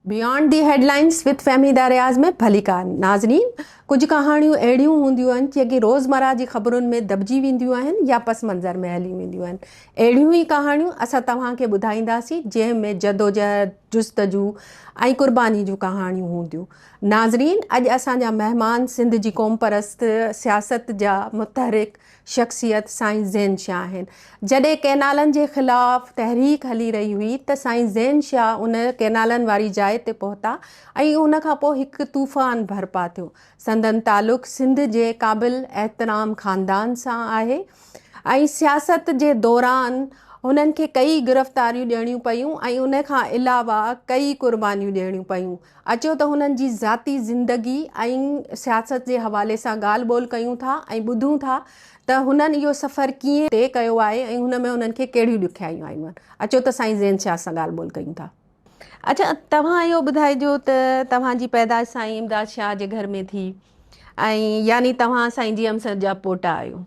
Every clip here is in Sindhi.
Beyond the headlines with Fahmida Riaz ۾ ڀليڪار ناظرين ڪجهه ڪهاڻيون اهڙيون هونديون آهن جيڪي روزمره جي خبرن ۾ دٻجي وينديون آهن يا پس منظر ۾ هليون وينديون آهن اهڙيون ئي ڪهاڻيون اسان توهان کي ٻڌائينداسين جنهن ۾ جدوجهد جستجو ۽ قرباني جون ڪهاڻيون هونديون ناظرين اڄ اسان جا مهمان سنڌ جي قومپرست سياست جا متحرڪ شخصيت سائين زين شاهه آهن. جڏهن ڪئنالن جي خلاف تحريڪ هلي رهي هئي ته سائين زين شاهه ان ڪئنالن واري جاء تي پهتا ۽ ان کان پوء هڪ طوفان برپا ٿيو. سندن تعلق سنڌ جي قابل احترام خاندان سان آهي ۽ سياست جي دوران هنن کي ڪئي گرفتاريون ڏيڻيون پيون ۽ ان کان علاوه ڪئي قربانيون ڏيڻيون پيون. اچو ته هنن جي ذاتي زندگي ۽ سياست جي حوالي سان ڳالهه ٻولهه ڪيون ٿا ۽ ٻڌون ٿا ته هنن اهو سفر ڪيئن طئي ڪيو آهي ۽ هن ۾ هنن کي ڪهڙيون ڏکيائيون آيون آهن. اچو ته سائين زين شاهه سان ڳالهه ٻولهه ڪيون ٿا. اڇا توهان اهو ٻڌائجو ته توهان جي پيدائش سائين امداد شاهه جي گهر ۾ ٿي ۽ يعني توهان سائين جي ايم سيد جا پوٽا آهيو.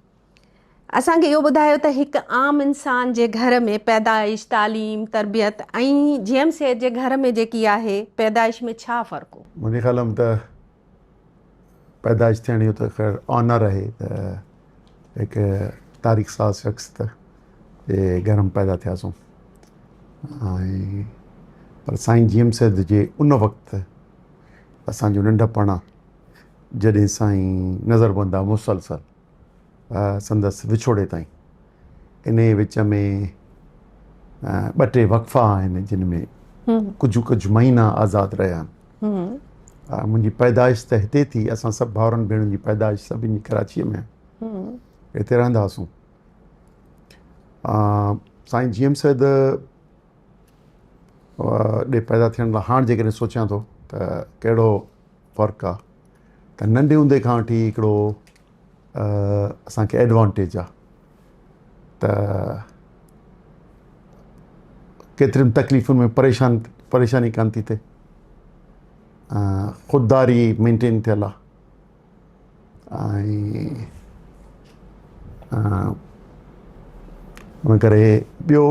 اسان کي اهو ٻڌايو ته هڪ عام انسان جي گهر ۾ پيدائش، تعليم، تربيت ۽ جي ايم سيد جي گهر ۾ جيڪي آهي پيدائش ۾ ڇا فرق هو؟ منهنجي خيال ۾ ته پيدائش ٿيڻ اهو ته خير آنر آهي ته هڪ تاريخ ساز شخص ته جي گهر ۾ پيدا ٿياسون ۽ پر سائين جي ايم سيد جي ان وقت اسان جو ننڍپڻ جڏهن سائين نظر بند آ مسلسل سندس وڇوڙي تائين انهيء وچ ۾ ٻه ٽي وقفا آهن جن ۾ ڪجهه ڪجهه مهينا آزاد رهيا آهن. منهنجي پيدائش ته هتي ٿي، اسان سڀ ڀائرن ڀيڻن جي پيدائش سڀني جي ڪراچيء ۾ آهي، هتي رهندا هئاسون. سائين جي ايم سيد ڏي پيدا ٿيڻ لاء هاڻ جيڪڏهن سوچيان ٿو ته ڪهڙو فرق آ ته ننڍي هوندي کان وٺي هڪڙو اسان کي ايڊوانٽيج آ ته ڪيترين تڪليفن ۾ پريشان پريشاني ڪانه ٿي ٿئي خودداري مينٽين ٿيل آ ۽ ان ڪري ٻيو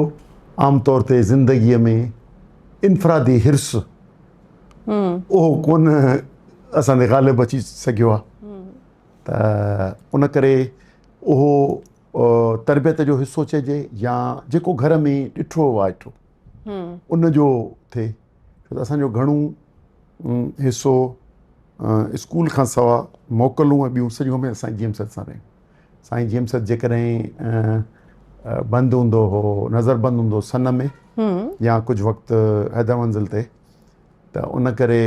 عام طور تي زندگيء ۾ انفرادي حرص اهو ڪونه اسان تي غالب اچي سگهيو آهي ته ان ڪري اهو تربيت جو حصو چئجي يا جيڪو گهر ۾ ڏٺو وائٺو ان جو ٿئي ڇو ته اسان جو گهڻو حصو اسڪول کان سوا موڪلون ۽ ٻيون سڄيون ۾ سائين جي ايم سيد سان رهيون. سائين جي ايم سيد جيڪڏهن بند هوندو هو نظر بند هوندو هو سن ۾ يا ڪجهه وقت حيدر منزل تي ته ان ڪري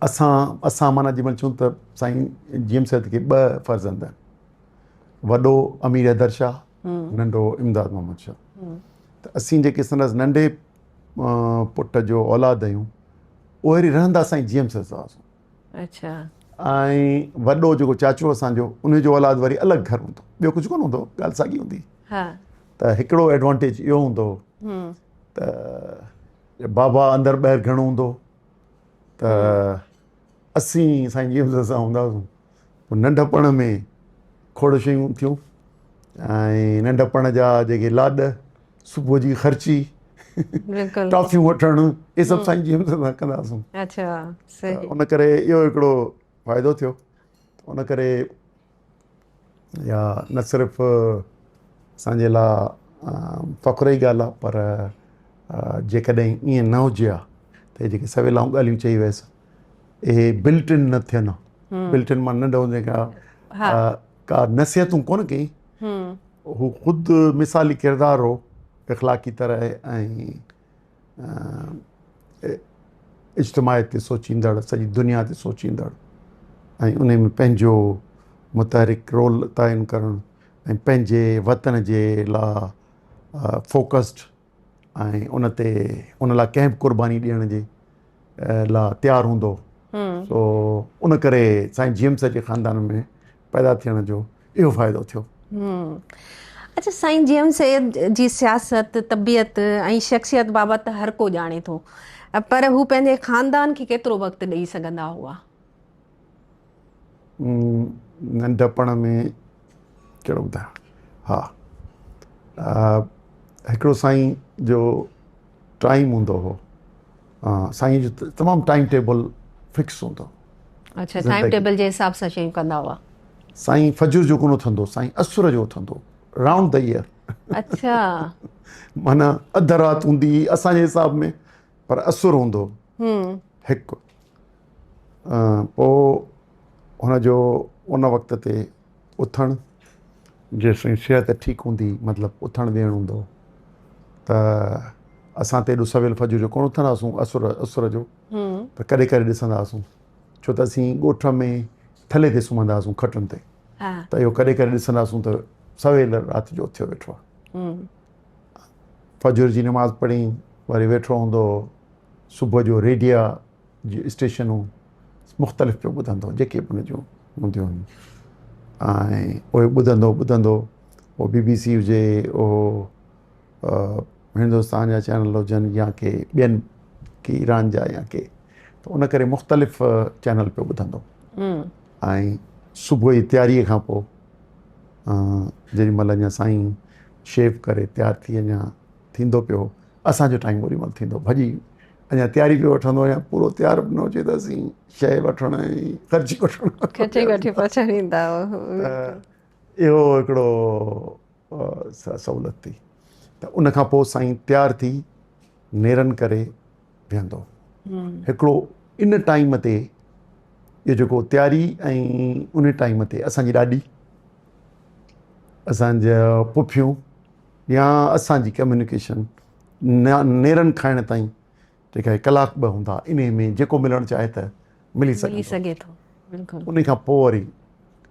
اسان اسان معنيٰ جي مهل چون ته سائين جي ايم سيد کي ٻه فرزند آهن وڏو امير حيدر شاهه ننڍو امداد محمد شاهه ته اسين جيڪي سندس ننڍي پٽ جو اولاد آهيون اهي وري رهندا سائين جي ايم سيد صاحب سان. اڇا. ۽ وڏو جيڪو چاچو اسان جو ان جو اولاد وري الڳ گهر هوندو ٻيو ڪجهه ڪونه هوندو ڳالهه ساڳي هوندي. ها. ته هڪڙو ايڊوانٽيج اهو هوندو ته بابا اندر ٻاهر گهڻو هوندو ته اسين سائين جي ايم سيد سان هوندا هئاسون پوء ننڍپڻ ۾ کوڙ شيون ٿيون ۽ ننڍپڻ جا جيڪي لاڏ صبح جي خرچي ٽافيون وٺڻ اهي سڀ سائين جي ايم سيد سان ڪندا هئاسون. اڇا صحيح. ان ڪري اهو هڪڙو فائدو ٿيو ان ڪري يا نه صرف اسان جي لاء فخر جي ڳالهه آهي پر جيڪڏهن ائين نه هجي ها ته اهي جيڪي سويل آئون ڳالهيون چئي ويس اهي بلٽ ان نه ٿين ها بلٽ ان مان ننڍو هوندي کان ڪا نصيحتون ڪونه ڪئي هو خود مثالي ڪردار هو اخلاقي طرح ۽ اجتماعيت تي سوچيندڙ سڄي دنيا تي سوچيندڙ ۽ ان ۾ پنهنجو متحرڪ رول تعين ڪرڻ ۽ پنهنجي وطن جي لا فوڪسڊ ۽ ان تي ان لا ڪنهن به قرباني ڏيڻ جي لا تيار هوندو سو ان ڪري سائين جي ايم سيد جي خاندان ۾ پيدا ٿيڻ جو اهو فائدو ٿيو. اڇا سائين جي ايم سيد جي سياست، طبيعت ۽ شخصيت بابت ته هر ڪو ڄاڻي ٿو پر هو پنهنجي خاندان کي ڪيترو وقت ڏئي سگهندا هئا؟ ننڍپڻ ۾ ڪهڙو ٻڌايان ها هڪڙو سائين جو ٽائيم هوندو هو. سائين جو تمام ٽائيم ٽيبل فڪس هوندو. اڇا ٽائيم ٽيبل جي حساب سان شيون ڪندا هئا. سائين فجر جو ڪونه اٿندو، سائين اسر جو اٿندو، رائونڊ the air. اڇا. معنيٰ اڌ رات هوندي هئي اسان جي حساب ۾ پر اسر هوندو هڪ پوء هن جو ان وقت تي اٿڻ جيسين صحت ٺيڪ هوندي مطلب اٿڻ ويهڻ هوندو ته اسان ته ايڏو سويل فجر جو ڪونه اٿندا هئاسون اسر اسر جو پر ڪڏهن ڪڏهن ڏسندا هئاسون ڇو ته اسين ڳوٺ ۾ ٿلهي تي سمهندا هئاسون کٽن تي ته اهو ڪڏهن ڪڏهن ڏسندا هئاسون ته سويل رات جو اٿيو ويٺو آهي فجر جي نماز پڙهي وري ويٺو هوندو هو صبح جو ريڊيا جون اسٽيشنون مختلف پيو ٻڌندو جيڪي به ان جون هونديون هيون ۽ اهي ٻڌندو ٻڌندو پوء بي بي سي هجي اهو هندستان جا چينل هجن يا ڪي ٻين ڪي ايران جا يا ڪي ته ان ڪري مختلف چينل پيو ٻڌندو ۽ صبح جي تياري کان پوء جيڏي مهل اڃا سائين شيو ڪري تيار ٿي اڃا ٿيندو پيو اسان جو ٽائيم اوڏي مهل ٿيندو ڀڄي اڃا تياري پيو وٺندو يا پورو تيار به نه هجي ته اسين شيء وٺڻ ۽ خرچي وٺڻ خرچي وٺي پهچڻ ايندا اهو هڪڙو سهولت ٿي ته ان کان پوء سائين تيار ٿي نيرن ڪري ويهندو هڪڙو ان ٽائيم تي اهو جيڪو تياري ۽ ان ٽائيم تي اسان جي ڏاڏي اسان جا پڦيون يا اسان جي ڪميونيڪيشن نيرن کائڻ تائين جيڪا ڪلاڪ ٻه هوندا انهي ۾ جيڪو ملڻ چاهي ته ملي سگهي ٿو بلڪل انهي کان پوء وري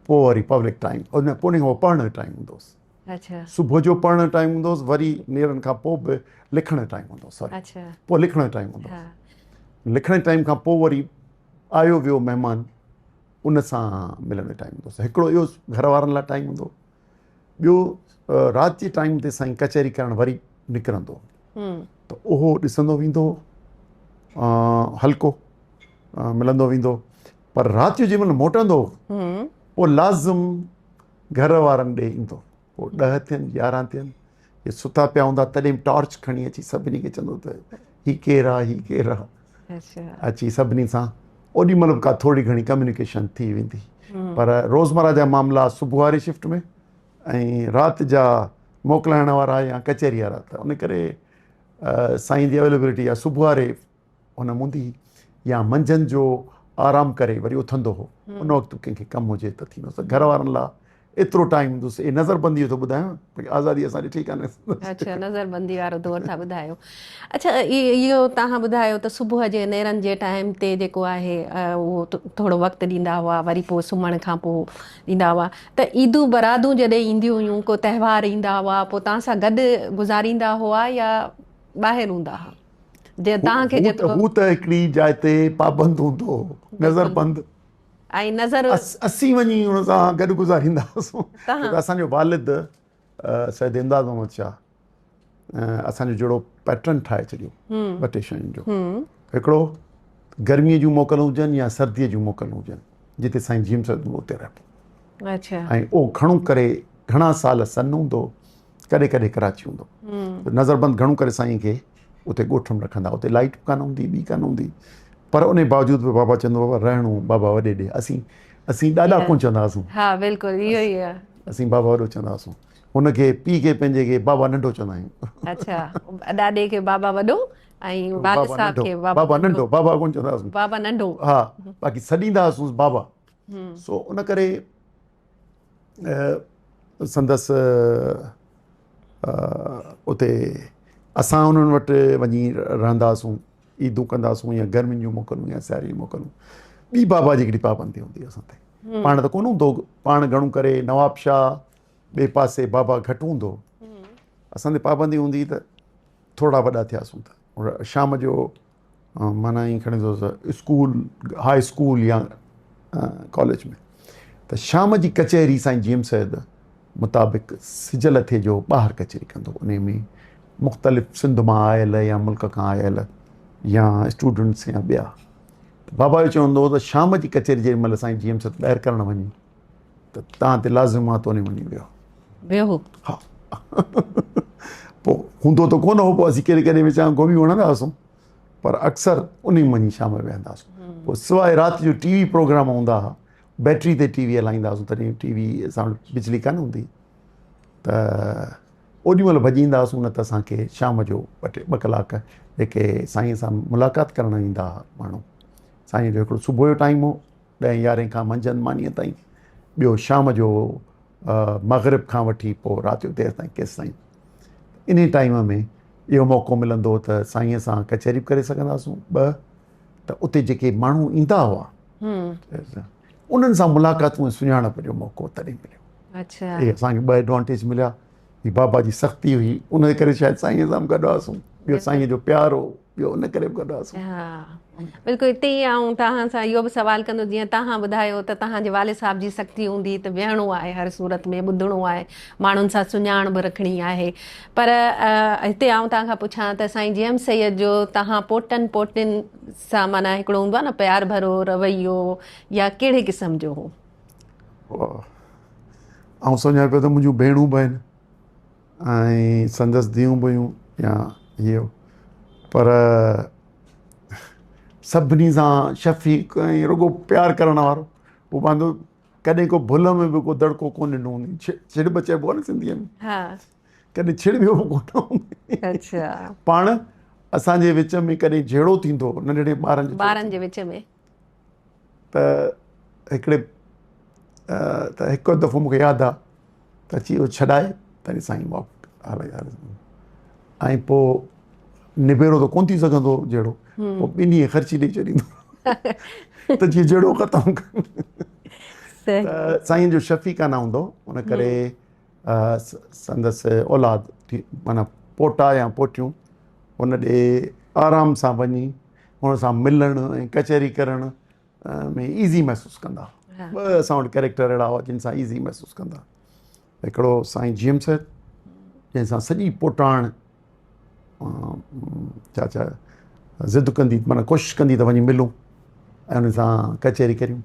پوء وري پبلڪ ٽائيم ان پوء انهي کان پوء پڙهڻ جو ٽائيم هوندو هوس اڇا صبح جو پڙهڻ جو ٽائيم هوندو هوس وري نيرن کان پوء به لکڻ جو ٽائيم هوندو سوري اڇا پوء لکڻ جو ٽائيم هوندو هوس لکڻ جي ٽائيم کان پوء وري آيو ويو مهمان ان سان ملڻ جو ٽائيم هوندو هوس هڪڙو اهو گهر وارن لاء ٽائيم هوندو ٻيو رات جي ٽائيم تي سائين ڪچهري ڪرڻ وري نڪرندو ته اهو ڏسندو ويندو هلڪو ملندو ويندو پر رات جو جنهن مهل موٽندو پوء لازم گهر وارن ڏي ايندو پوء 10 ٿين 11 ٿين هي ستا پيا هوندا تڏهن به ٽارچ کڻي اچي سڀني کي چوندو ته هي ڪير آ هي ڪير آ اچي سڀني سان اوڏي مهل به ڪا ٿوري گهڻي ڪميونيڪيشن ٿي ويندي پر روزمره جا معاملا صبح واري شفٽ ۾ ۽ رات جا موڪلائڻ وارا يا ڪچهري وارا ته ان ڪري سائين جي اويليبلٽي يا صبح واري ان هوندي يا منجهند جو آرام ڪري وري اٿندو هو ان وقت ڪنهن کي ڪم هجي ته ٿيندو ته گهر وارن لاء ايترو ٽائيم هوندو اي نظر بندي جو ٿو ٻڌايان باقي آزادي اسان ڏٺي ڪانه. اڇا نظر بندي وارو دور ٿا ٻڌايو. اڇا اهو توهان ٻڌايو ته صبح جي نيرن جي ٽائيم تي جيڪو آهي اهو ٿورو وقت ڏيندا هئا وري پوء سمهڻ کان پوء ڏيندا هئا ته عيدون برادون جڏهن اينديون هيون ڪو تهوار ايندا هئا پوء توهان سان گڏ گذاريندا هئا يا ٻاهر هوندا هئا جي توهان کي جيترو هو ته هڪڙي جاء تي پابند هوندو هو نظر بند ۽ نظر اسين وڃي ان سان گڏ گذاريندا هئاسون ڇو ته اسان جو والد سيد امداد محمد شاهه اسان جو جهڙو پيٽرن ٺاهي ڇڏيو ٻه ٽي شين جو هڪڙو گرميء جون موڪلون هجن يا سرديء جون موڪلون هجن جتي سائين جي ايم سيد هوندو اتي رهبو اڇا ۽ اهو گهڻو ڪري گهڻا سال سن هوندو ڪڏهن ڪڏهن ڪراچي هوندو نظر بند گهڻو ڪري سائين کي اتي ڳوٺ ۾ رکندا اتي لائيٽ به ڪانه هوندي ٻي ڪانه هوندي پر ان باوجود به بابا چوندو بابا رهڻو بابا وڏي ڏي اسين اسين ڏاڏا ڪونه چوندا هئاسون ها بلڪل اهو ئي آهي اسين بابا وڏو چوندا هئاسون هن کي پيء کي پنهنجي کي بابا ننڍو چوندا آهيون اڇا ڏاڏي کي بابا وڏو ۽ والد صاحب کي بابا ننڍو بابا ڪونه چوندا هئاسون بابا ننڍو ها باقي سڏيندا هئاسون بابا سو ان ڪري سندس اتي اسان انهن وٽ وڃي رهندا هئاسون عيدون ڪندا هئاسون يا گرمين جون موڪلون يا سياري جون موڪلون ٻي بابا جي هڪڙي پابندي هوندي هئي اسان تي پاڻ ته ڪونه هوندو پاڻ گهڻو ڪري نواب شاهه ٻئي پاسي بابا گهٽ هوندو اسان تي پابندي هوندي ته ٿورا وڏا ٿياسون ته شام جو معنيٰ ائين کڻي ٿو ته اسڪول هاء اسڪول يا ڪاليج ۾ ته شام جي ڪچهري سائين جي ايم سيد مطابق سج لٿي جو ٻاهر ڪچهري ڪندو انهي ۾ مختلف سنڌ مان آيل يا ملڪ کان آيل يا اسٽوڊنٽس يا ٻيا بابا جو چوندو هو ته شام جي ڪچهري جنهن مهل سائين جي ايم سيد ٻاهر ڪرڻ وڃي ته تان تي لازم آ تو وڃي ويو ويو ها پوء هوندو ته ڪونه هو پوء اسين ڪڏهن ڪڏهن وچان گهمي وڻندا هئاسون. پر اڪثر انهي ۾ وڃي شام جو ويهندا هئاسون. پوء سواء رات جو ٽي وي پروگرام هوندا هئا، بيٽري تي ٽي وي هلائيندا هئاسون، تڏهن ٽي وي اسان وٽ بجلي ڪانه هوندي ته اوڏي مهل ڀڄي ايندا هئاسون، نه ته اسان کي شام جو ٻه ٽي ٻه ڪلاڪ جيڪي سائين سان ملاقات ڪرڻ ايندا هئا ماڻهو. سائين جو هڪڙو صبح جو ٽائيم هو ڏهين يارهين کان منجهند مانيء تائين، ٻيو شام جو مغرب کان وٺي پوء رات جو دير تائين ڪيستائين. انهي ٽائيم ۾ اهو موقعو ملندو هو ته سائينء سان ڪچهري به ڪري سگهنداسون، ٻه ته اتي جيڪي ماڻهو ايندا هئا انهن سان ملاقاتون ۽ سڃاڻپ جو موقعو تڏهن مليو. اهي اسان کي ٻه ايڊوانٽيج مليا. هي بابا جي سختي هئي ان ڪري شايد سائينء سان به گڏ هئاسون، ٻيو سائينء جو پيار هو، ٻيو ان ڪري به گڏ هئاسون. ها بلڪل اتي ئي آئون توهان سان اهو به سوال ڪندس جيئن توهان ٻڌايو ته توهان جي والد صاحب جي سختي هوندي ته ويهڻو آهي هر صورت ۾ ٻڌڻو آهي ماڻهن سان سڃاڻ به رکڻي آهي پر هتي آئون توهان کان پڇان ته سائين جي ايم سيد جو توهان پوٽن پوٽين سان معنيٰ هڪڙو هوندو آهي نه پيار ڀرو رويو يا ڪهڙي قسم جو هو؟ آئون سمجهان پيو ته منهنجون ڀيڻون به آهن ۽ سندس ڌيئون به هيون يا هيء پر سڀني سان شفيق ۽ رڳو پيار ڪرڻ وارو هو پنهنجو ڪڏهن ڪو ڀل ۾ به ڪو دڙڪو ڪونه ڏنو هوندئي. ڇڙ به چئبو آهي نه سنڌيء ۾. ڪڏهن ڇڙ ويو به ڪونه هوندئي. پاڻ اسان جي وچ ۾ ڪڏهن جهيڙو ٿيندو هو ننڍڙي ٻارن جو ٻارن جي وچ ۾. ته هڪڙي ته هڪ دفعو مونکي ياد آ ته اچي اهو ڇڏائي تڏهن سائين واپ ۽ پوء نبيرو ته ڪونه ٿي سگهندو جهيڙو پوء ٻنهي کي خرچي ڏئي ڇڏيندو ته جيئن جهيڙو ختم ڪن. ته سائين جو شفيقانه هوندو ان ڪري سندس اولاد معنيٰ پوٽا يا پوٽيون ان ڏي آرام سان وڃي هن سان ملڻ ۽ ڪچهري ڪرڻ ۾ ايزي محسوس ڪندا. ٻه اسان وٽ ڪيريڪٽر اهڙا هئا جن سان ايزي محسوس ڪندا. هڪڙو سائين جي ايم سيد جنهن سان سڄي پوٽاڻ چاچا ضد ڪندي معنيٰ ڪوشش ڪندي ته وڃي ملون ۽ ان سان ڪچهري ڪريون.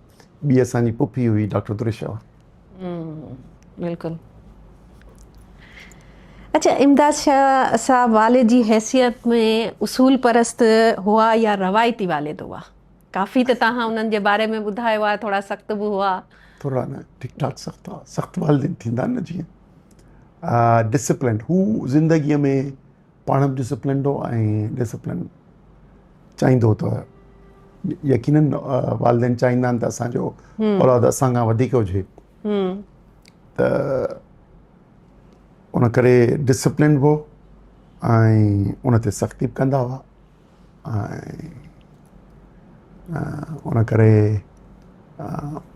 ٻي اسان جي پڦي هئي ڊاڪٽر درشوا. بلڪل. اڇا امداد شاهه صاحب والد جي حيثيت ۾ اصول پرست هئا يا روايتي والد هئا؟ ڪافي ته توهان انهن جي باري ۾ ٻڌايو آهي ٿورا سخت به هئا. ٿورا نه ٺيڪ ٺاڪ سخت هئا. سخت والدين ٿيندا آهن نه جيئن ڊسپلنڊ هو زندگيء ۾ پاڻ به ڊسپلنڊ هو ۽ ڊسپلن چاهيندو هو ته يقينن والدين چاهيندا آهن ته اسان جو اولاد اسان کان وڌيڪ هجي ته ان ڪري ڊسپلن به هو ۽ ان تي سختي به ڪندا هئا ۽ ان ڪري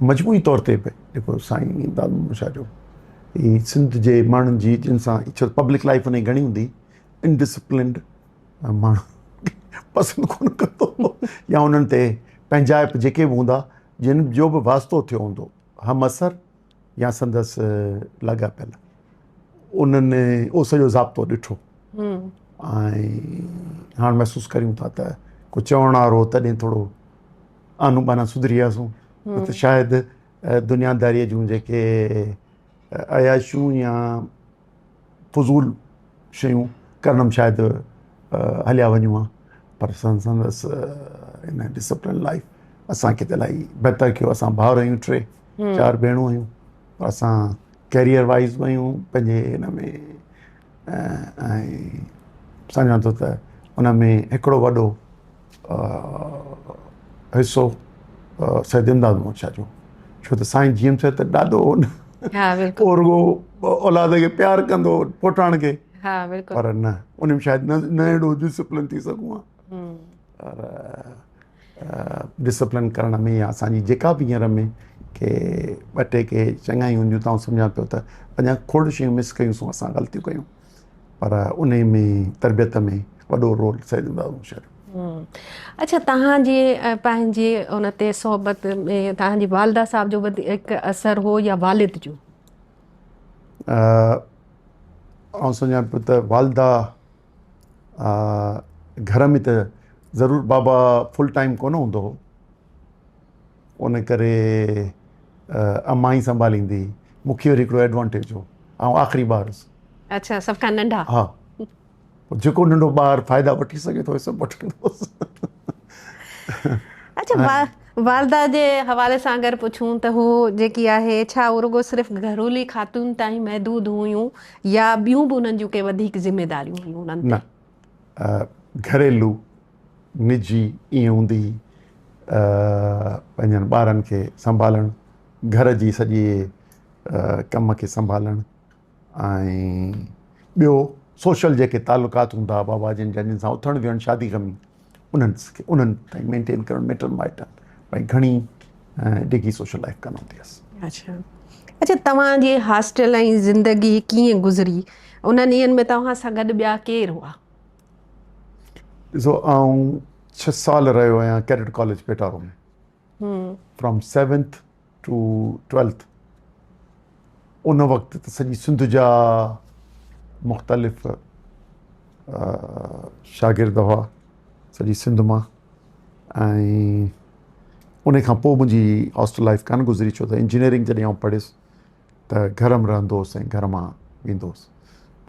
مجموعي طور تي به جيڪو سائين امداد محمد شاهه جو هي سنڌ جي ماڻهن جي جن سان ڇو پبلڪ لائف ان جي گهڻي هوندي انڊسپلنڊ ماڻهو پسند ڪونه ڪندو هو يا انهن تي پنهنجائپ جيڪي به هوندا جن جو به واسطو ٿيو هوندو همعصر يا سندس لاڳاپيل انهن اهو سڄو ضابطو ڏٺو ۽ هاڻ محسوس ڪريون ٿا ته ڪو چوڻ وارو هو تڏهن ٿورو آنو ٻانا سڌري وياسون نه ته شايد دنياداريء جون جيڪي عياشيون يا فضول شيون ڪرڻ ۾ شايد هليا وڃون ها پر سندس ان ڊسپلن لائف اسان کي ته الاهي بهتر ڪيو اسان ڀائر آهيون ٽي چار ڀيڻون آهيون پر اسان ڪيريئر وائز به آهيون پنهنجي ان ۾ ۽ سمجهان ٿو ته ان ۾ هڪڙو وڏو حصو سيد امداد محمد شاهه جو ڇو ته سائين جي ايم سيد ته ڏاڏو هو نه هو رڳو اولاد کي پيار ڪندو هو پوٽاڻ کي پر نه ان ۾ شايد نه اهڙو ڊسپلن ٿي سگهون ها پر ڊسپلن ڪرڻ ۾ يا اسان جي جيڪا به هينئر ۾ ڪي ٻه ٽي ڪي چڱايون هونديون ته آئون سمجهان پيو ته اڃا کوڙ شيون مس ڪيون سون اسان غلطيون ڪيون پر انهي ۾ تربيت ۾ وڏو رول سيد امداد محمد شاهه جو. اڇا توهان جي پنهنجي ان تي صحبت ۾ توهان جي والده صاحب جو وڌيڪ اثر هو يا والد جو؟ آئون سمجهان پيو ته والده گهر ۾ ته ضرور بابا فل ٽائيم ڪونه هوندو هو ان ڪري امان ئي سنڀاليندي هئي مون کي وري هڪڙو ايڊوانٽيج هو آئون آخري ٻار هوس. اڇا سڀ کان ننڍا. ها. پوء جيڪو ننڍو ٻار فائدا وٺي سگهي ٿو اهي سڀ وٺندو هوس. اڇا والده جي حوالي سان اگر پڇون ته هو جيڪي آهي ڇا هو رڳو صرف گهرولي خاتون تائين محدود هيون يا ٻيون به انهن جون ڪي وڌيڪ ذميداريون هيون انهن تي؟ نه گهريلو نجي ائين هوندي هئي پنهنجن ٻارن کي سنڀالڻ گهر جي سڄي ڪم کي سنڀالڻ ۽ ٻيو سوشل جيڪي تعلقات هوندا بابا جن جا جن سان اٿڻ ويهڻ شادي غمي انهن کي انهن تائين مينٽين ڪرڻ مٽن مائٽن ڀئي گهڻي ڊگهي سوشل لائف ڪانه هوندي هيس. اڇا اڇا توهان جي هاسٽل ۽ زندگي ڪيئن گذري انهن ڏينهن ۾ توهان سان گڏ ٻيا ڪير هئا؟ ڏسو آئون ڇهه سال رهيو آهيان cadet college Petaro ۾ from seventh to twelfth ان وقت ته سڄي سنڌ جا مختلف شاگرد هئا سڄي سنڌ مان ۽ ان کان پوء منهنجي هاسٽل لائف ڪانه گذري ڇو ته انجنيئرنگ جڏهن آئون پڙهيس ته گهر ۾ رهندو هوس ۽ گهر مان ويندو هوس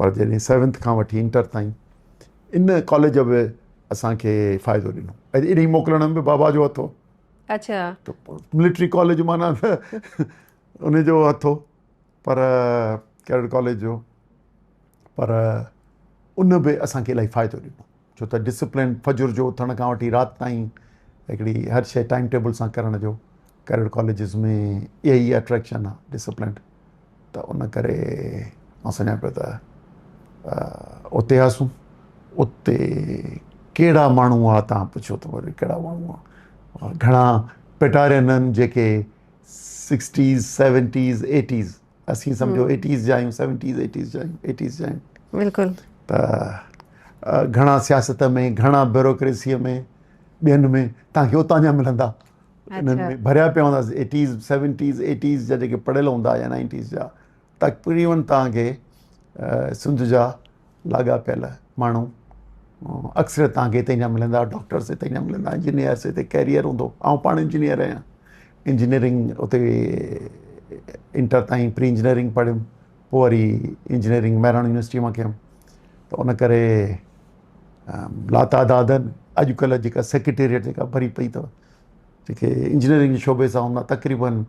پر جڏهن سيونٿ کان وٺي انٽر تائين ان ڪاليج به اسانکي فائدو ڏنو ايڏي موڪلڻ ۾ به بابا جو هٿ هو اڇا ته ملٽري ڪاليج معنيٰ ته ان جو هٿ هو پر ڪيڊٽ ڪاليج جو پر ان به اسانکي الاهي فائدو ڏنو ڇو ته ڊسپلن فجر جو اٿڻ کان وٺي رات تائين هڪڙي هر شي ٽائيم ٽيبل سان ڪرڻ جو ڪيڊٽ ڪاليجز ۾ اها ئي اٽريڪشن آهي ڊسپلن ته ان ڪري مان سمجهان پيو ته اتي هئاسون اتي ڪهڙا ماڻهو هئا تان پڇو ته وري ڪهڙا ماڻهو هئا گهڻا پيٽارين آهن جيڪي سڪسٽيز سيونٽيز ايٽيز اسين سمجهو ايٽيز جا آهيون سيونٽيز ايٽيز جا آهيون ايٽيز جا آهيون بلڪل ته گهڻا سياست ۾ گهڻا بيوروڪريسي ۾ ٻين ۾ تان کي اتان جا ملندا انهن ۾ ڀريا پيا هوندا ايٽيز سيونٽيز ايٽيز جا جيڪي پڙهيل هوندا يا نائنٽيز جا تقريبن توهان کي سنڌ جا لاڳاپيل ماڻهو اڪثريت توهان کي هتي جا ملندا ڊاڪٽرس هتي جا ملندا انجنيئرس هتي ڪيريئر هوندو آئون پاڻ انجنيئر آهيان انجنيئرنگ اتي انٽر تائين پري انجنيئرنگ پڙهيم پوء وري انجنيئرنگ مهراڻ يونيورسٽي مان ڪيم ته ان ڪري لاتعداد آهن اڄڪلهه جيڪا سيڪريٽريٽ جيڪا ڀري پئي اٿو جيڪي انجنيئرنگ جي شعبي سان هوندا تقريبن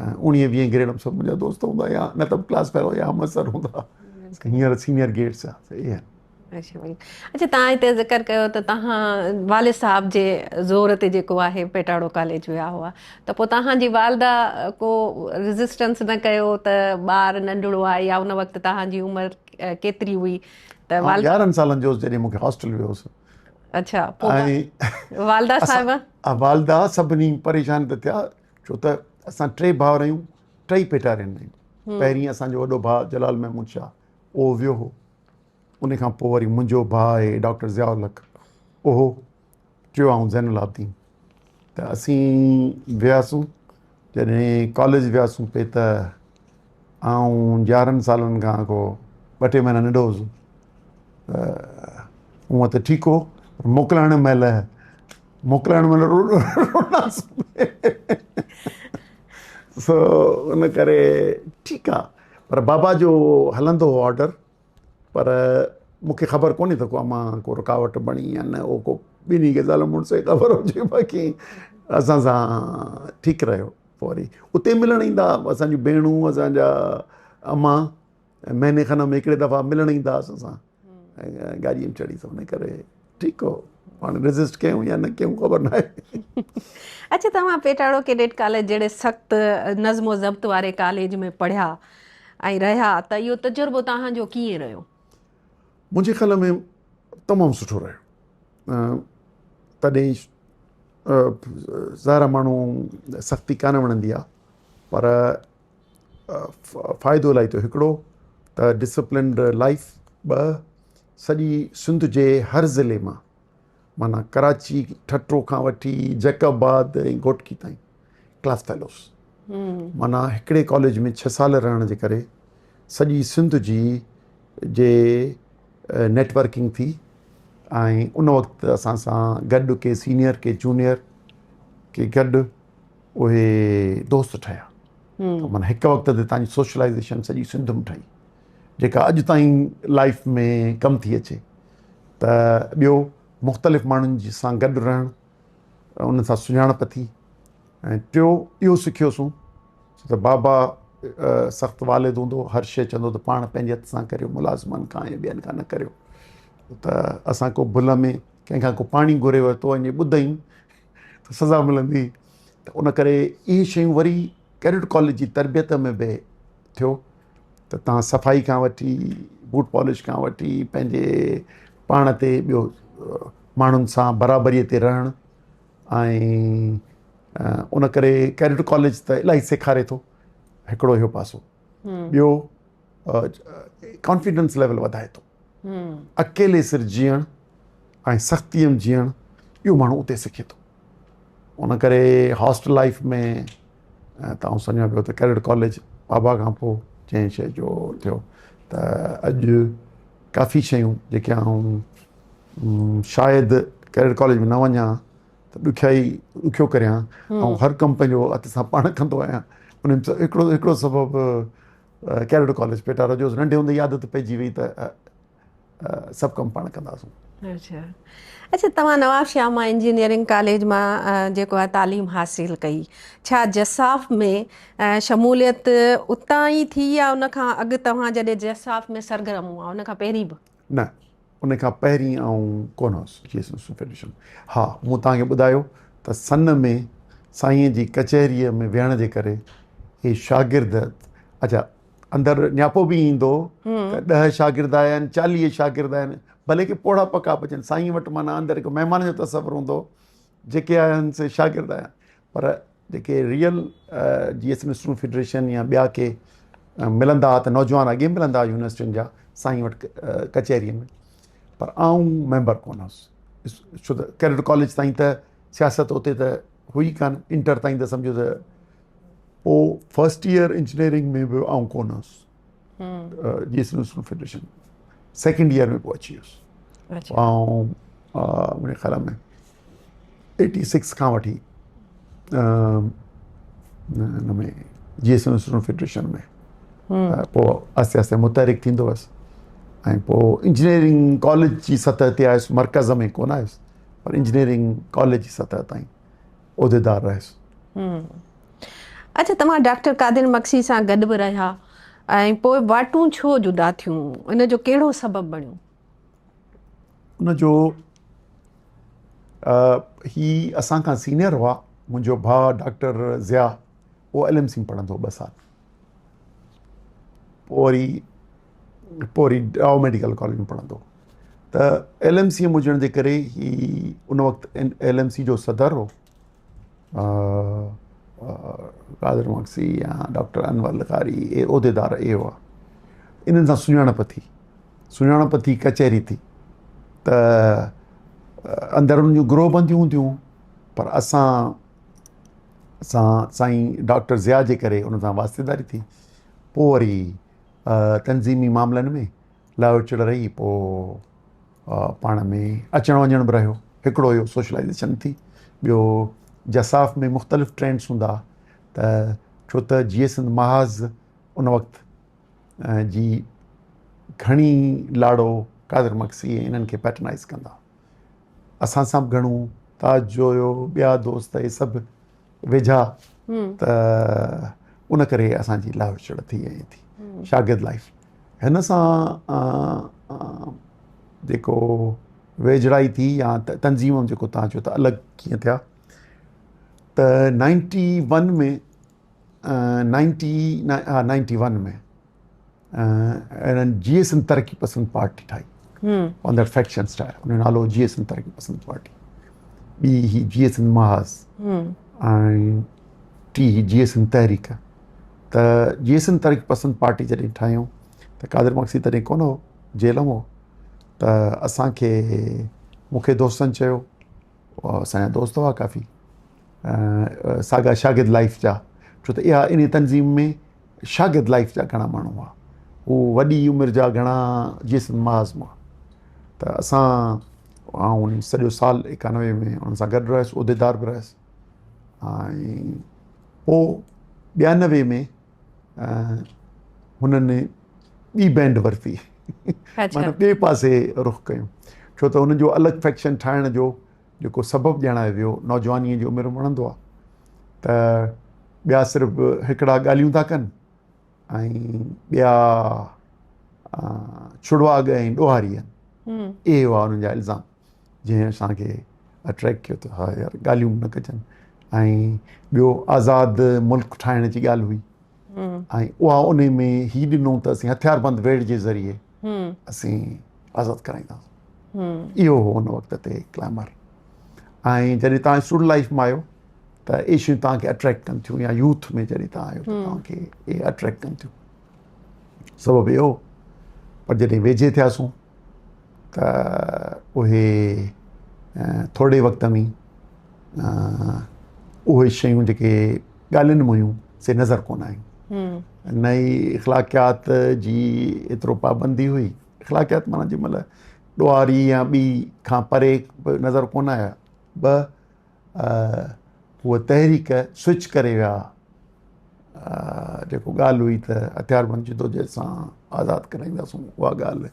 اوڻيهه ويهين گريڊ ۾ سڀ منهنجا دوست هوندا يا نه ته ڪلاس فيلو يا همعصر هوندا هينئر سينيئر گريڊس جا اهي آهن. اڇا توهان هتي ذڪر ڪيو ته توهان والد صاحب جي زور تي جيڪو آهي پيٽاڙو ڪاليج ويا هئا ته پوء توهان جي والده ڪو ريزسٽنس نه ڪيو ته ٻار ننڍڙو آهي يا ان وقت توهان جي عمر ڪيتري هئي ته والده 11 سالن جو هوس جڏهن مون کي هاسٽل ويو هوس. اڇا پوء والده صاحبه؟ والده سڀني پريشان ته ٿيا ڇو ته اسان ٽي ڀائر آهيون ٽئي پيٽارين آهيون پهرين اسان جو وڏو ڀاء جلال محمود شاهه اهو ويو هو ان کان پوء وري منهنجو ڀاء آهي ڊاڪٽر ضياء الحق اهو ٽيو آئون زين العابدين ته اسين وياسون جڏهن ڪاليج وياسون پي ته آئون يارهن سالن کان ڪو ٻه ٽي مهينا ننڍو هوس ته هونء ته ٺيڪ هو پر موڪلائڻ مهل موڪلائڻ مهل رناسون سو ان ڪري ٺيڪ آ پر بابا جو هلندو هو آرڊر پر مون کي خبر ڪونهي ته ڪو امان ڪو رڪاوٽ بڻي يا نه اهو ڪو ٻنهي کي زال مڙس کي خبر هجي باقي اسان سان ٺيڪ رهيو پوء وري اتي ملڻ ايندا اسان جون ڀيڻون اسان جا امان مهيني کن ۾ هڪڙي دفعا ملڻ ايندا اسان سان گاڏي ۾ چڙهي ته ان ڪري ٺيڪ هو پاڻ ريزسٽ ڪيون يا نه ڪيون خبر ناهي. اڇا توهان پيٽاڙو ڪيڊٽ ڪاليج جهڙي سخت نظم و ضبط واري ڪاليج ۾ پڙهيا ۽ رهيا ته اهو تجربو توهان جو ڪيئن رهيو؟ منهنجي خيال ۾ تمام سٺو رهيو. تڏهن ظاهر آهي ماڻهو سختي ڪانه وڻندي آهي پر فائدو الاهي ٿيو هڪڙو ته ڊسپلنڊ لائيف ٻه سڄي سنڌ جي هر ضلعي مان معنيٰ ڪراچي ٺٽو کان وٺي جيڪب آباد ۽ گهوٽڪي تائين ڪلاس فيلوز معنيٰ هڪڙي ڪاليج ۾ ڇهه سال رهڻ جي ڪري سڄي سنڌ جي جي نيٽورڪنگ ٿي ۽ ان وقت اسان سان گڏ ڪي سينيئر ڪي جونيئر ڪي گڏ اهي دوست ٺهيا معنيٰ هڪ وقت تي تنهنجي سوشلائزيشن سڄي سنڌ ۾ ٺهي جيڪا اڄ تائين لائف ۾ ڪم ٿي اچي. ته ٻيو مختلف ماڻهن جي سان گڏ رهڻ، انهن سان سڃاڻپ ٿي ۽ ٽيو اهو سکيوسون ڇو ته بابا سخت والد هوندو هر شيء چوندو ته پاڻ پنهنجي هٿ سان ڪريو ملازمن کان يا ٻين کان نه ڪريو ته اسان ڪو ڀل ۾ ڪنهن کان ڪو پاڻي گهري ورتو ۽ جي ٻڌئين ته سزا ملندي ته ان ڪري اهي شيون وري ڪيڊٽ ڪاليج جي تربيت ۾ به ٿيو ته تان صفائي کان وٺي بوٽ پالش کان وٺي پنهنجي پاڻ تي ٻيو ماڻهن سان برابري تي رهڻ ۽ ان ڪري ڪيڊٽ ڪاليج ته الاهي سيکاري ٿو هڪڙو اهو پاسو ٻيو ڪانفيڊنس ليول وڌائي ٿو اڪيلي سر جيئڻ ۽ سختي ۾ جيئڻ اهو ماڻهو اتي سکي ٿو ان ڪري هاسٽل لائف ۾ ته آئون سمجهان پيو ته ڪيڊٽ ڪاليج بابا کان پوء جنهن شيء جو ٿيو ته اڄ ڪافي شيون جيڪي آئون شايد ڪيڊٽ ڪاليج ۾ نه وڃان ته ڏکيائي ڏکيو ڪريان ۽ هر ڪم پنهنجو هٿ سان پاڻ ڪندو آهيان ان هڪڙو هڪڙو سبب ڪيڊٽ ڪاليج پيٽارو جو ننڍي هوندي ئي عادت پئجي وئي ته سڀ ڪم پاڻ ڪنداسون. اچها اچها توهان نواب شاهه مان انجنيئرنگ ڪاليج مان جيڪو آهي تعليم حاصل ڪئي ڇا جساف ۾ شموليت اتان ئي ٿي يا ان کان اڳ توهان جڏهن جساف ۾ سرگرم هئا ان کان پهرين به؟ نه ان کان پهرين آئون ڪونه هوس جي ايس ايم فيڊريشن ها مون توهان کي ٻڌايو ته سن ۾ سائين جي ڪچهريء ۾ ويهڻ جي ڪري هي شاگرد اچها اندر نياپو به ايندو ته 10 شاگرد آيا آهن 40 شاگرد آيا آهن ڀلي ڪي پوڙها پڪا به اچن سائين وٽ معنيٰ اندر هڪ مهمان جو تصور هوندو جيڪي آيا آهن سي شاگرد آيا آهن پر جيڪي real G S M student federation يا ٻيا ڪي ملندا هئا ته نوجوان اڳي ملندا هئا يونيورسٽين جا سائين وٽ ڪچهري ۾ پر آئون ميمبر ڪونه هوس ڇو ته ڪيڊٽ ڪاليج تائين ته سياست اتي ته هئي ڪانه انٽر تائين ته سمجهو ته پوء فرسٽ ايئر انجنيئرنگ ۾ به آئون ڪونه هوس G S M student federation second year ۾ پوء اچي ويس آئون منهنجي خيال ۾ ايٽي سڪس کان وٺي ان ۾ G S M student federation ۾ پوء آهستي آهستي متحرڪ ٿيندو ويس ۽ پوء انجنيئرنگ ڪاليج جي سطح تي آيس مرڪز ۾ ڪونه آيس پر انجنيئرنگ ڪاليج جي سطح تائين عهديدار رهيس. اڇا توهان ڊاڪٽر قادر مگسي سان گڏ به رهيا ۽ پوء واٽون ڇو جدا ٿيون ان جو ڪهڙو سبب بڻيو؟ ان جو هي اسان کان سينيئر هئا منهنجو ڀاء ڊاڪٽر ضياء اهو ايل ايم سي ۾ پڙهندو هو ٻه سال پوء وري پوء وري ڊائو ميڊيڪل ڪاليج ۾ پڙهندو هو ته ايل ايم سي ۾ هجڻ جي ڪري هي ان وقت ايل ايم سي جو صدر هو قادر مگسي يا ڊاڪٽر انور لغاري اهي عهديدار اهي هئا انهن سان سڃاڻپ ٿي سڃاڻپ ٿي ڪچهري ٿي ته اندر انهن جون گروهه بنديون هونديون پر اسان سان سائين ڊاڪٽر ضياء جي ڪري ان سان واسطيداري ٿي پوء وري تنظيمي معاملن ۾ لاهور چڙ رهي پوء پاڻ ۾ اچڻ وڃڻ به رهيو هڪڙو اهو سوشلائيزيشن ٿي ٻيو جساف ۾ مختلف ٽرينڊس هوندا ته ڇو ته جيئي سنڌ محاذ ان وقت جي گهڻي لاڙو قادر مگسي ۽ انهن کي پيٽرنائز ڪندا اسان سان به گهڻو تاج جويو ٻيا دوست اهي سڀ ويجها ته ان ڪري اسان جي لاهور چڙ ٿي ۽ ٿي شاگرد لائف هن سان جيڪو ويجهڙائي ٿي يا تنظيم جيڪو تان چيو ته الڳ ڪيئن ٿيا ته نائنٽي ون ۾ نائنٽي ها نائنٽي ون ۾ انهن جيئي سنڌ ترقي پسند پارٽي ٺاهي اندر فيڪشنس ٺاهيا ان جو نالو جيئي سنڌ ترقي پسند پارٽي ٻي هي جيئي سنڌ محاذ ۽ ٽي هي جيئي سنڌ تحريڪ ته جيئي سنڌ ترقي پسند پارٽي جڏهن ٺاهيون ته قادر مگسي تڏهن ڪونه هو جيل ۾ هو ته اسانکي مونکي دوستن چيو اسان جا دوست هئا ڪافي ساڳا شاگرد لائف جا ڇو ته اها ان تنظيم ۾ شاگرد لائف جا گهڻا ماڻهو هئا هو وڏي عمر جا گهڻا جيسن محاذ مان ته اسان آئون سڄو سال 91 ۾ انهن سان گڏ رهيس عهديدار به رهيس ۽ پوء 92 ۾ هنن ٻي بينڊ ورتي معنيٰ ٻئي پاسي رخ ڪيو. ڇو ته انهن جو الڳ فيڪشن ٺاهڻ جو جيڪو سبب ڄاڻايو ويو، نوجوانيء جي عمر ۾ وڻندو آهي ته ٻيا صرف هڪڙا ڳالهيون ٿا ڪن ۽ ٻيا ڇڙواڳ ۽ ڏوهاري آهن. اهي هئا انهن جا الزام جنهن اسان کي اٽريڪٽ ڪيو ته ها يار ڳالهيون نه ڪجن ۽ ٻيو آزاد ملڪ ٺاهڻ جي ڳالهه هئي ۽ اها ان ۾ هي ڏنو ته اسين هٿياربند ويڙهه جي ذريعي اسين آزاد ڪرائينداسين. اهو هو ان وقت تي ڪلائمر. ۽ جڏهن توهان اسٽوڊنٽ لائف ۾ آهيو ته اهي شيون توهان کي اٽريڪٽ ڪن ٿيون يا يوٿ ۾ جڏهن توهان آهيو ته توهان کي اهي اٽريڪٽ ڪن ٿيون. سبب اهو پر جڏهن ويجهي ٿياسون ته اهي ٿورڙي وقت ۾ اهي شيون جيڪي ڳالهين ۾ هيون سي نظر ڪونه آيون. نه ئي اخلاقيات جي ايترو پابندي هئي. اخلاقيات معنيٰ جنهن مهل ڏوهاري يا ٻي کان پري نظر ڪونه آيا. ٻه هوء تحريڪ سوئچ ڪري ويا. جيڪو ڳالهه هئي ته هٿياربند جدوجهد سان آزاد ڪرائينداسون اها ڳالهه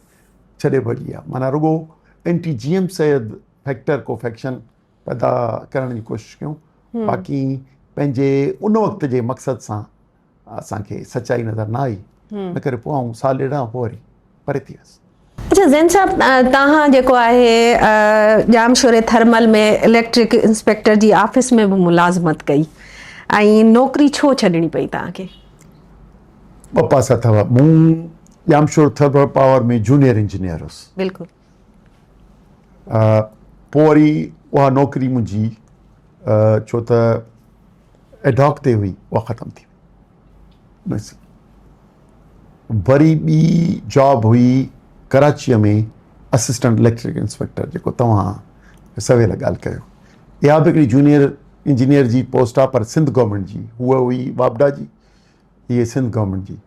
ڇڏي ڀڄي ويا. معنيٰ رڳو anti G M Syed factor ڪو فيڪشن پيدا ڪرڻ جي ڪوشش ڪيون باقي پنهنجي ان وقت جي مقصد سان اسان کي سچائي نظر نه آئي ان ڪري پوء آئون سال ڏيڍ کان پوء وري پري ٿي ويس. اڇا زين صاحب توهان جيڪو آهي ڄامشوري ٿرمل ۾ اليڪٽرڪ انسپيڪٽر جي آفيس ۾ به ملازمت ڪئي ۽ نوڪري ڇو ڇڏڻي پئي توهان کي؟ ٻه پاسا اٿو مون Jamshoro thermal power ۾ junior engineer هوس. بلڪل. پوء وري اها نوڪري منهنجي ڇو ته ايڊهاڪ تي هئي اها ختم ٿي وئي. وري ٻي جاب هئي ڪراچيء ۾ اسسٽنٽ اليڪٽرڪ انسپيڪٽر جيڪو توهان سويل ڳالهه ڪيو. اها به هڪڙي جونيئر انجنيئر جي پوسٽ آهي پر سنڌ گورنمينٽ جي هوء هئي واپڊا جي هيء سنڌ گورنمينٽ جي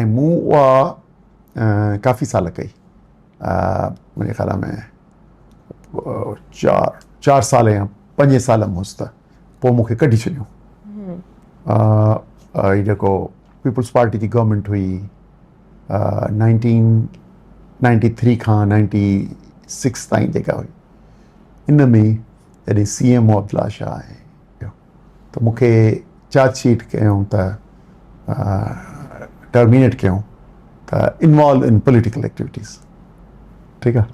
۽ مون اها ڪافي سال ڪئي منهنجي خيال ۾ چار چار سال يا پنج سال مون هوس ته پوء مون کي ڪڍي ڇڏيو هي جيڪو پيپلز پارٽي جي گورنمينٽ هئي نائنٽين نائنٽي ٿري کان نائنٽي سڪس تائين جيڪا هئي ان ۾ جڏهن C M O Abdullah Shah ۽ ته مون کي چارج شيٽ ڪيائون ته ٽرمينيٽ ڪيائون ته انوالو ان پوليٽيڪل ايڪٽيوٽيز ٺيڪ آ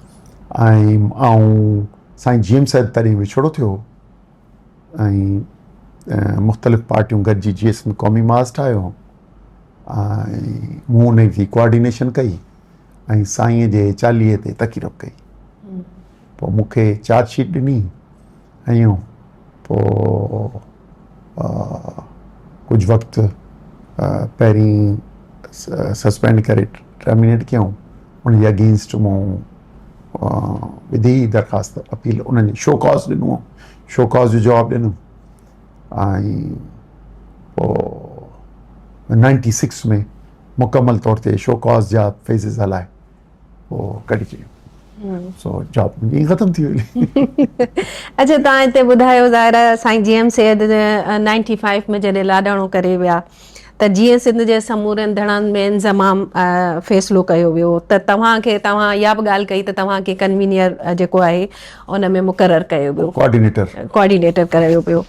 ۽ آئون سائين جي ايم سيد تڏهن وڇوڙو ٿيو هو ۽ مختلف پارٽيون گڏجي جي ايس ايم قومي محاذ ٺاهيو هو ۽ مون ان جي ڪوآرڊينيشن ڪئي ۽ سائين جي چاليهي تي تقريب ڪئي پوء مون کي چارج شيٽ ڏني هنيو پوء ڪجهه وقت پهرين سسپينڊ ڪري ٽرمينيٽ ڪيائون ان جي اگينسٽ مون وڌي درخواست اپيل انهن شو ڪاز ڏنو شو ڪاز جو جواب ڏنو ۽ پوء نائنٽي سڪس ۾ مڪمل طور تي شو ڪاز جا فيزز هلائي پوء ڪڍي ڇڏيو سو جاب منهنجي ختم ٿي وئي. اڇا توهان هتي ٻڌايو ظاهر آهي سائين جي ايم سيد 95 ۾ جڏهن لاڏاڻو ڪري ويا ته جيئن سنڌ جي سمورن ڌڙن ۾ انضمام فيصلو ڪيو ويو ته توهان کي توهان اها به ڳالهه ڪئي ته توهان کي ڪنوينيئر جيڪو آهي ان ۾ مقرر ڪيو ويو ڪوآرڊينيٽر ڪوآرڊينيٽر ڪيو ويو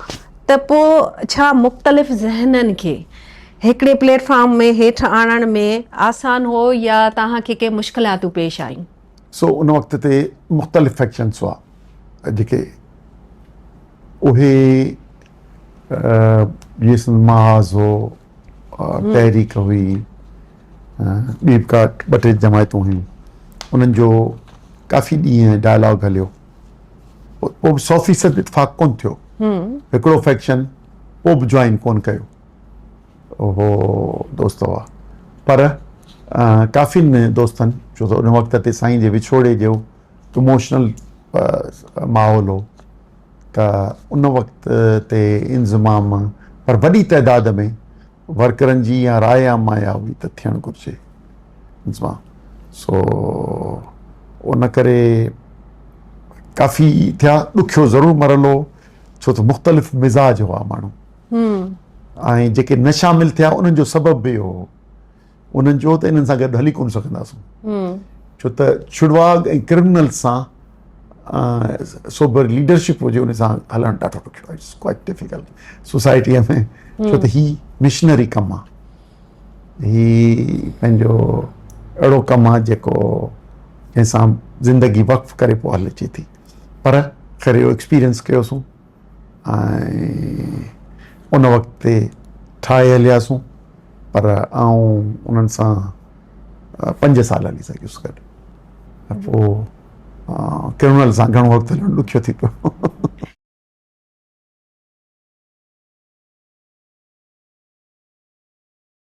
ته پوء ڇا مختلف ذهنن کي هڪڙي پليٽ فارم ۾ هيٺ آڻڻ ۾ آسان هو يا توهان کي ڪي مشڪلاتون پيش آيون؟ سو ان وقت تي مختلف فيڪشنس هئا جيڪي اهي جيئن سنڌ محاذ هو، تحريڪ هئي، ٻي به ڪا ٻه ٽي جماعتون هيون انهن جو ڪافي ڏينهن ڊائلاگ هليو پوء به سو فيصد اتفاق ڪونه ٿيو هڪڙو فيڪشن پوء به جوائن ڪونه ڪيو اهو دوست هئا پر ڪافين دوستن ڇو ته ان وقت تي سائين جي وڇوڙي جو اموشنل ماحول هو ته ان وقت تي انضمام پر وڏي تعداد ۾ ورڪرن جي يا راء عامه اها هئي ته ٿيڻ گهرجي انضمام سو ان ڪري ڪافي ٿيا ڏکيو ضرور مرحلو ڇو ته مختلف مزاج هئا ماڻهو ۽ جيڪي نه شامل ٿيا انهن جو سبب به اهو هو انهن چيو ته انهن سان گڏ هلي ڪونه سگهنداسون ڇو ته ڇڙواڳ ۽ ڪرمنل سان سوبر ليڊرشپ هجي ان سان هلڻ ڏاڍو ڏکيو آهي. It's quite difficult سوسائٽيء ۾ ڇو ته هي مشنري ڪم آهي. هي پنهنجو اهڙو ڪم آهي جيڪو جنهن سان زندگي وقف ڪري پوء هلجي ٿي. پر خير اهو ايڪسپيرينس ڪيوسون ۽ ان وقت تي ٺاهي هلياسون پر آئون انهن سان پنج سال هلي سگهيس گڏ. پوء ڪرمنل سان گهڻو وقت هلڻ ڏکيو ٿي پيو.